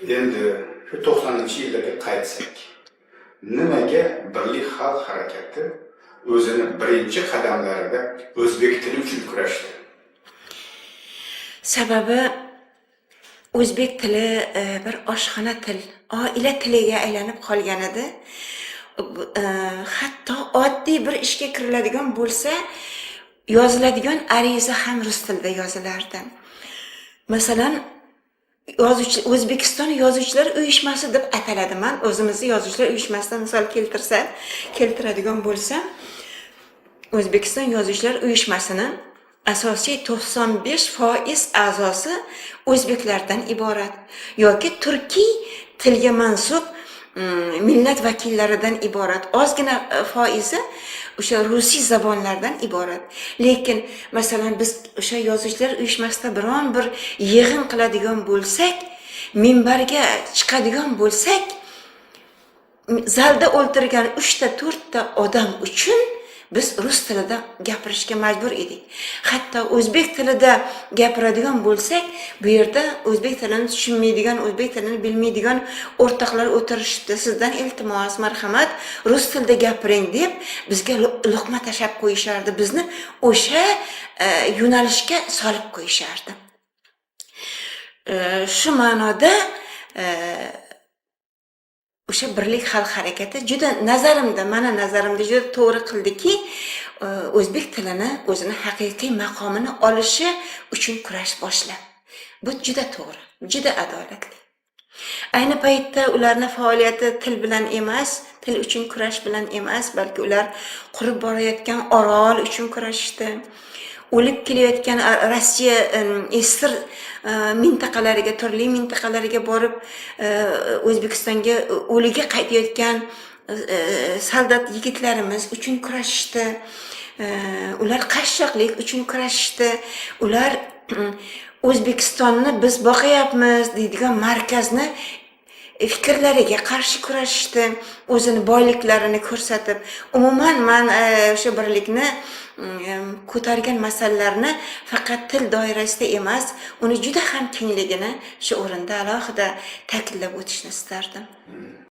Endi shu 90-yillarga qaytsak, nimaga Birlik xalq harakati o'zini birinchi qadamlarida o'zbek tili uchun kurashdi? Sababi o'zbek tili bir oshxona til, oila tiliga aylanib qolgan edi. Hatto oddiy bir ishga kiriladigan bo'lsa, yoziladigan ariza ham rus tilida yozilardi. Masalan, yozuvchi O'zbekiston yozuvchilar uyushmasi deb ataladi. Man o'zimizni yozuvchilar uyushmasidan misol keltiradigan bo'lsam, O'zbekiston yozuvchilar uyushmasini asosiy 95% a'zosi o'zbeklardan iborat yoki turkiy tilga mansub millat vakillaridan iborat. Ozgina foizi o'sha rusiy zabonlardan iborat. Lekin, masalan, biz o'sha yozuvchilar uyushmasida biron bir yig'in qiladigan bo'lsak, minbarga chiqadigan bo'lsak, zalda o'ltirgan uchta, to'rtta odam uchun biz rus tilida gapirishga majbur edik. Hatto o'zbek tilida gapiradigan bo'lsak, bu yerda o'zbek tilini tushunmaydigan, o'zbek tilini bilmaydigan o'rtoqlar o'tirishibdi, sizdan iltimos, marhamat, rus tilida gapiring, deb bizga luqma tashlab qo'yishardi, bizni o'sha yo'nalishga solib qo'yishardi. Shu ma'noda o'sha Birlik xalq harakati juda nazarimda, mana nazarimda juda to'g'ri qildiki, o'zbek tilini o'zini haqiqiy maqomini olishi uchun kurash boshlab. Bu juda to'g'ri, juda adolatli. Ayni paytda ularni faoliyati til bilan emas, til uchun kurash bilan emas, balki ular qurib borayotgan Orol uchun kurashishdi, o'lib kelayotgan Rossiya SSSR mintaqalariga, turli mintaqalariga borib, O'zbekistonga o'liga qaytayotgan soldat yigitlarimiz uchun kurashishdi. Ular qashshoqlik uchun kurashishdi. Ular O'zbekistonni biz boqyapmiz deydigan markazni fikrlariga qarshi kurashishdi, o'zini boyliklarini ko'rsatib. Umuman, man o'sha birlikni ko'targan masalalarni faqat til doirasida emas, uni juda ham kengligini shu o'rinda alohida ta'kidlab o'tishni istardim.